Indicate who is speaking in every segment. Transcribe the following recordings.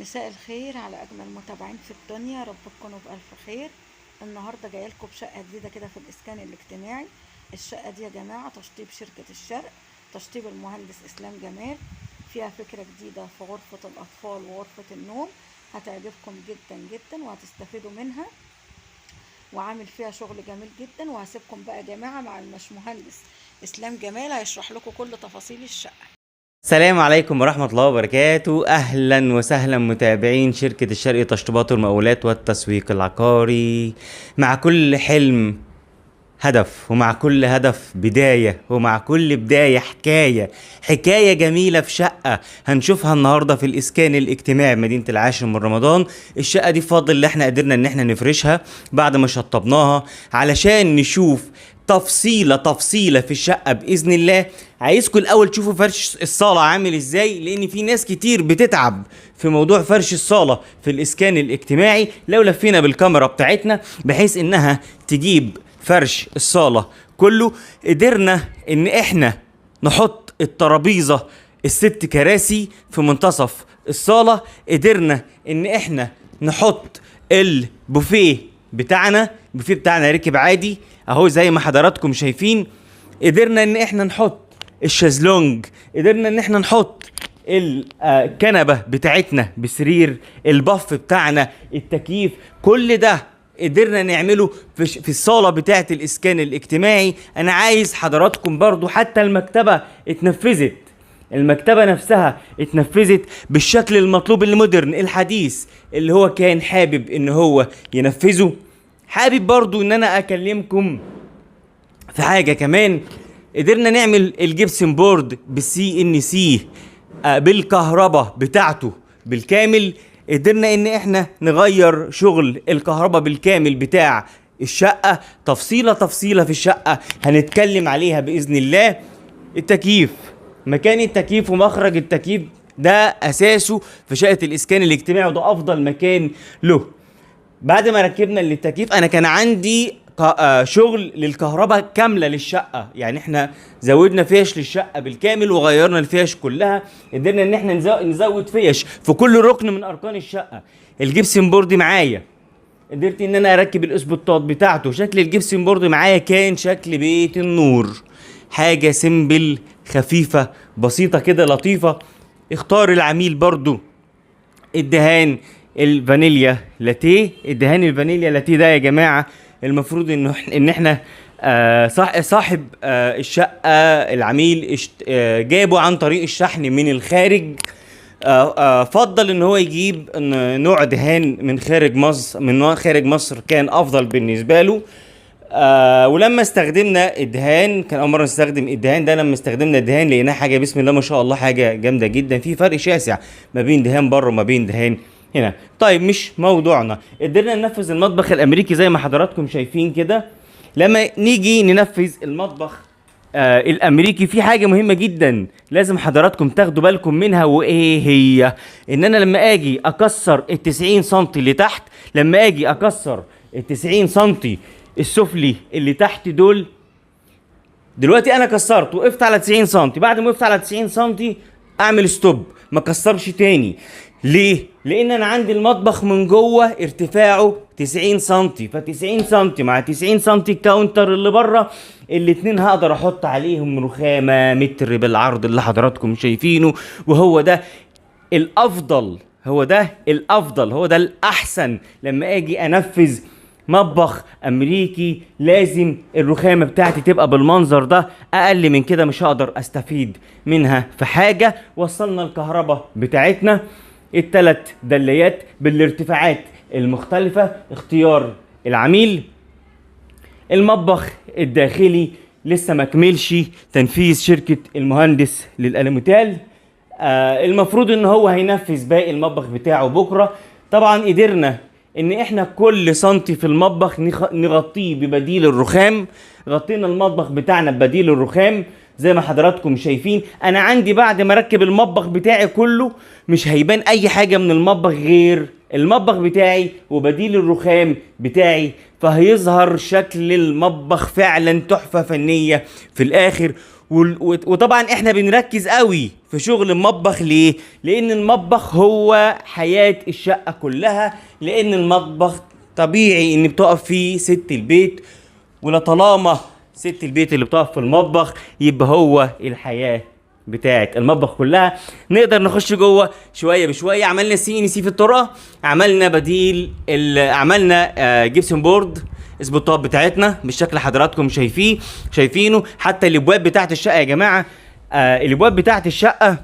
Speaker 1: مساء الخير على اجمل متابعين في الدنيا، رب تكونوا بالف خير. النهارده جاية لكم بشقه جديدة كده في الاسكان الاجتماعي. الشقة دي يا جماعة تشطيب شركة الشرق، تشطيب المهندس اسلام جمال. فيها فكرة جديدة في غرفة الاطفال وغرفه النوم، هتعجبكم جدا جدا وهتستفيدوا منها، وعامل فيها شغل جميل جدا. وهسيبكم بقى يا جماعة مع المشمهندس اسلام جمال، هيشرح لكم كل تفاصيل الشقة.
Speaker 2: السلام عليكم ورحمة الله وبركاته. أهلا وسهلا متابعين شركة الشرق تشطيبات والمقاولات والتسويق العقاري. مع كل حلم هدف، ومع كل هدف بداية، ومع كل بداية حكاية، حكاية جميلة في شقة هنشوفها النهاردة في الإسكان الاجتماعي بمدينة العاشر من رمضان. الشقة دي بفضل اللي احنا قدرنا ان احنا نفرشها بعد ما شطبناها علشان نشوف تفصيلة تفصيلة في الشقة بإذن الله. عايزكم الأول تشوفوا فرش الصالة عامل ازاي، لأن في ناس كتير بتتعب في موضوع فرش الصالة في الإسكان الاجتماعي. لو لفينا بالكاميرا بتاعتنا بحيث إنها تجيب فرش الصالة كله، قدرنا إن إحنا نحط الترابيزة الست كراسي في منتصف الصالة، قدرنا إن إحنا نحط البوفيه بتاعنا، البوفيه بتاعنا ركب عادي اهو زي ما حضراتكم شايفين. قدرنا ان احنا نحط الشازلونج، قدرنا ان احنا نحط الكنبة بتاعتنا بسرير، البف بتاعنا، التكييف، كل ده قدرنا نعمله في الصاله بتاعه الاسكان الاجتماعي. انا عايز حضراتكم برضو حتى المكتبة اتنفذت، المكتبة نفسها اتنفذت بالشكل المطلوب ال modern الحديث اللي هو كان حابب ان هو ينفذه. حابب برضو ان انا اكلمكم في حاجة كمان، قدرنا نعمل ال gypsum board بال CNC بالكهرباء بتاعته بالكامل. قدرنا ان احنا نغير شغل الكهرباء بالكامل بتاع الشقة، تفصيلة تفصيلة في الشقة هنتكلم عليها بإذن الله. التكييف، مكان التكييف ومخرج التكييف ده اساسه في شقة الاسكان الاجتماعي، وده افضل مكان له. بعد ما ركبنا للتكييف انا كان عندي شغل للكهرباء كاملة للشقه، يعني احنا زودنا فيش للشقه بالكامل وغيرنا الفيش كلها، قدرنا ان احنا نزود فيش في كل ركن من اركان الشقة. ال gypsum board معايا، قدرت ان انا اركب الاسبوتات بتاعته. شكل ال gypsum board معايا كان شكل بيت النور، حاجة simple خفيفة بسيطة كده لطيفة. اختار العميل برضو الدهان الفانيليا لاتية. الدهان الفانيليا لاتية ده يا جماعة المفروض ان احنا صاحب الشقة العميل جابه عن طريق الشحن من الخارج. فضل ان هو يجيب نوع دهان من خارج مصر، من نوع خارج مصر كان افضل بالنسبة له. ولما استخدمنا الدهان، كان اول مرة نستخدم الدهان ده، لما استخدمنا الدهان لقيناه حاجة بسم الله ما شاء الله حاجة جامدة جدا. في فرق شاسع ما بين دهان بره وما بين دهان هنا. طيب مش موضوعنا. قدرنا ننفذ المطبخ الامريكي زي ما حضراتكم شايفين كده. لما نيجي ننفذ المطبخ الامريكي في حاجة مهمة جدا لازم حضراتكم تاخدوا بالكم منها، وايه هي؟ ان انا لما اجي اكسر ال 90 سم اللي تحت، لما اجي اكسر ال 90 سم السفلي اللي تحت دول، دلوقتي انا كسرت وقفت على 90 سم، بعد ما وقفت على 90 سم اعمل stop، ما كسرش تاني. ليه؟ لان انا عندي المطبخ من جوه ارتفاعه 90 سم، ف 90 سم مع 90 سم ال counter اللي بره الاتنين هقدر احط عليهم رخامه متر بالعرض اللي حضراتكم شايفينه، وهو ده الافضل، هو ده الافضل، هو ده الاحسن. لما اجي انفذ مطبخ امريكي لازم الرخامه بتاعتي تبقى بالمنظر ده، اقل من كده مش هقدر استفيد منها في حاجة. وصلنا الكهرباء بتاعتنا التلات دلايات بالارتفاعات المختلفة، اختيار العميل. المطبخ الداخلي لسه ما كملش تنفيذ شركة المهندس للألوميتال، المفروض ان هو هينفذ باقي المطبخ بتاعه بكرة. طبعا قدرنا ان احنا كل سنتي في المطبخ نغطيه ببديل الرخام، غطينا المطبخ بتاعنا ببديل الرخام زي ما حضراتكم شايفين. انا عندي بعد ما اركب المطبخ بتاعي كله مش هيبان اي حاجة من المطبخ غير المطبخ بتاعي وبديل الرخام بتاعي، فهيظهر شكل المطبخ فعلا تحفة فنية في الاخر. وطبعا احنا بنركز قوي في شغل المطبخ. ليه؟ لان المطبخ هو حياة الشقة كلها، لان المطبخ طبيعي ان بتقف فيه ست البيت، ولطالما ست البيت اللي بتقف في المطبخ يبقى هو الحياة بتاعت المطبخ كلها. نقدر نخش جوه شوية بشوية. عملنا CNC في الطرقه، عملنا بديل عملنا gypsum board سبوتات بتاعتنا بالشكل حضراتكم شايفينه. حتى الابواب بتاعت الشقة يا جماعة، الابواب بتاعت الشقة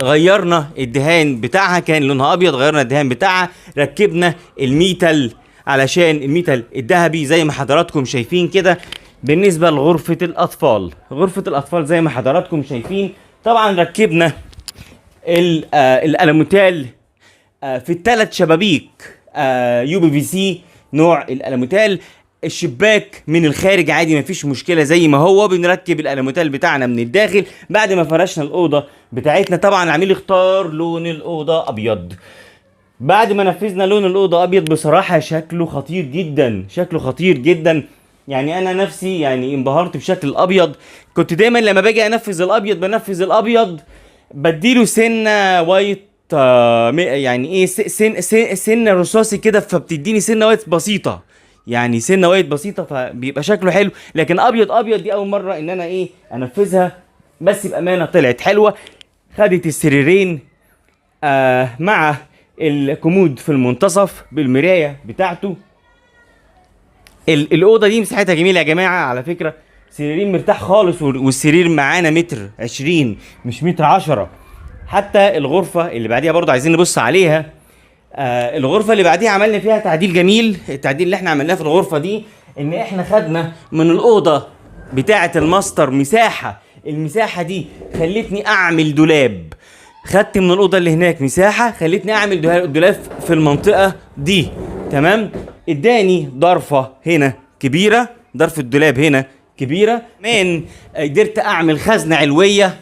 Speaker 2: غيرنا الدهان بتاعها، كان لونها ابيض غيرنا الدهان بتاعها، ركبنا ال metal علشان ال metal الذهبي زي ما حضراتكم شايفين كده. بالنسبة لغرفة الاطفال، غرفة الاطفال زي ما حضراتكم شايفين طبعا ركبنا الالوميتال في الثلاث شبابيك UPVC نوع الالوميتال. الشباك من الخارج عادي مفيش مشكلة زي ما هو، بنركب الالوميتال بتاعنا من الداخل. بعد ما فرشنا الاوضة بتاعتنا طبعا العميل اختار لون الاوضة ابيض. بعد ما نفذنا لون الاوضة ابيض بصراحة شكله خطير جدا، شكله خطير جدا. يعني انا نفسي يعني انبهرت بشكل الابيض. كنت دايما لما باجي انفذ الابيض بنفذ الابيض بديله سنة white، يعني ايه سنة رصاصي كده، فبتديني سنة white بسيطة، يعني سنة white بسيطة فبيبقى شكله حلو. لكن ابيض ابيض دي اول مرة ان انا ايه انفذها، بس بامانه طلعت حلوة. خدت السريرين مع الكومود في المنتصف بالمراية بتاعته. الاوضة دي مساحتها جميلة يا جماعة على فكرة، سريرين مرتاح خالص، والسرير معانا 1.20 متر مش 1.10 متر. حتى الغرفة اللي بعديها برضو عايزين نبص عليها. الغرفة اللي بعديها عملنا فيها تعديل جميل. التعديل اللي احنا عملناه في الغرفة دي ان احنا خدنا من الاوضة بتاعه الماستر مساحة، المساحة دي خلتني اعمل دولاب. خدت من الاوضة اللي هناك مساحة خلتني اعمل دولاب في المنطقة دي، تمام. اداني ضرفه هنا كبيرة، ضرفه الدولاب هنا كبيرة. كمان قدرت اعمل خزنه علويه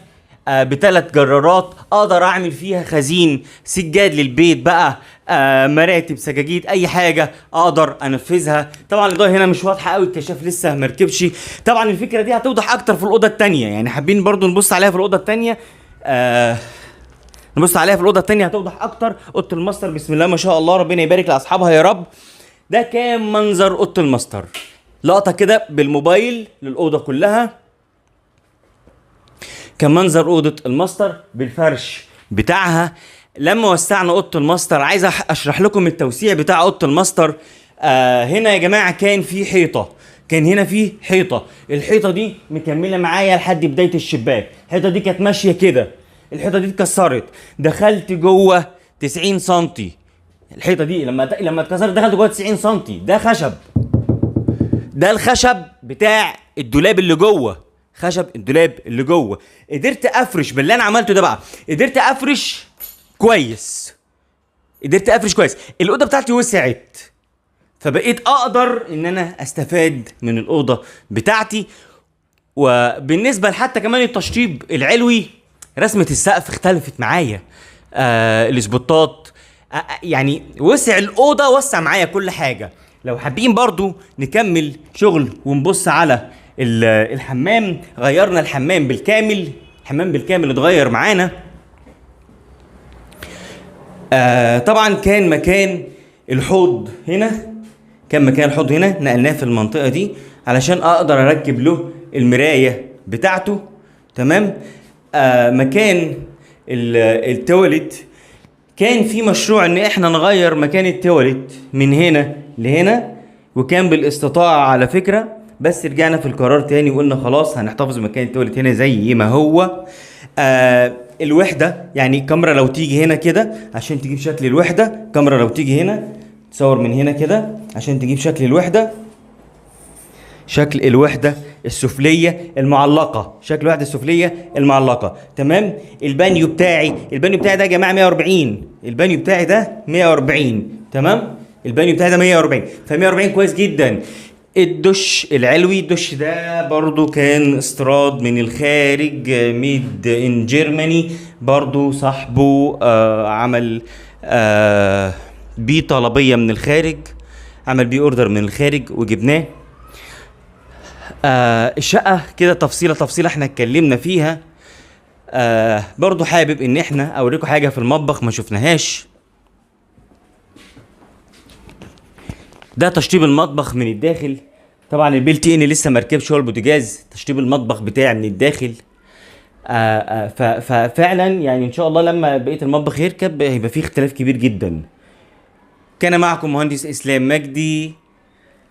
Speaker 2: بثلاث جرارات اقدر اعمل فيها خزين سجاد للبيت بقى، مراتب، سجاجيد، اي حاجة اقدر انفذها. طبعا الاضاءة هنا مش واضحة قوي، الكشاف لسه مركبش. طبعا الفكرة دي هتوضح اكتر في الاوضة الثانية، يعني حابين برضو نبص عليها في الاوضة الثانية. نبص عليها في الاوضة الثانية هتوضح اكتر. اوضة الماستر بسم الله ما شاء الله، ربنا يبارك لاصحابها يا رب. ده كان منظر اوضة الماستر، لقطة كده بالموبايل للاوضه كلها. كان منظر اوضة الماستر بالفرش بتاعها. لما وسعنا اوضة الماستر، عايز اشرح لكم التوسيع بتاع اوضة الماستر. هنا يا جماعة كان في حيطة، كان هنا في حيطة، الحيطة دي مكملة معايا لحد بداية الشباك. الحيطة دي كانت ماشية كده، الحيطة دي اتكسرت، دخلت جوه 90 سنتي. الحيطة دي لما اتكسرت دخلت جوه 90 سنتي. ده خشب، ده الخشب بتاع الدولاب اللي جوه، خشب الدولاب اللي جوه. قدرت افرش باللي انا عملته ده بقى، قدرت افرش كويس، قدرت افرش كويس. الاوضة بتاعتي وسعت، فبقيت اقدر ان انا استفاد من الاوضة بتاعتي. وبالنسبة لحتى كمان التشطيب العلوي، رسمه السقف اختلفت معايا، الاسبوتات، يعني وسع الاوضة، وسع معايا كل حاجة. لو حابين برضو نكمل شغل ونبص على الحمام، غيرنا الحمام بالكامل، الحمام بالكامل اتغير معانا. طبعا كان مكان الحوض هنا، كان مكان الحوض هنا، نقلناه في المنطقة دي علشان اقدر اركب له المراية بتاعته، تمام. مكان التواليت كان في مشروع ان احنا نغير مكان التواليت من هنا لهنا، وكان بالاستطاعة على فكرة، بس رجعنا في القرار تاني وقلنا خلاص هنحتفظ بمكان التواليت هنا زي ما هو. الوحدة، يعني الكاميرا لو تيجي هنا كده عشان تجيب شكل الوحدة، الكاميرا لو تيجي هنا تصور من هنا كده عشان تجيب شكل الوحدة، شكل الوحدة السفلية المعلقة، شكل الوحدة السفلية المعلقة، تمام. البانيو بتاعي، البانيو بتاعي ده يا جماعة 140، البانيو بتاعي ده 140، تمام. البانيو بتاعي ده 140، ف 140 كويس جدا. الدش العلوي، الدش ده برضو كان استيراد من الخارج، made in Germany، برضو صاحبه عمل بيه طلبية من الخارج، عمل بيه order من الخارج وجبناه. الشقة كده تفصيلة تفصيلة احنا اتكلمنا فيها. برضو حابب ان احنا اوريكم حاجة في المطبخ ما شفناهاش. ده تشطيب المطبخ من الداخل. طبعا ال built in لسه ما ركبش، هو البوتاجاز. تشطيب المطبخ بتاعي من الداخل. ففعلا يعني ان شاء الله لما بقية المطبخ يركب هيبقى فيه اختلاف كبير جدا. كان معكم مهندس اسلام مجدي،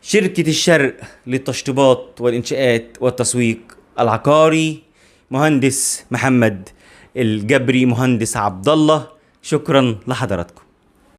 Speaker 2: شركة الشرق للتشطيبات والإنشاءات والتسويق العقاري، مهندس محمد الجبري، مهندس عبد الله. شكرا لحضراتكم.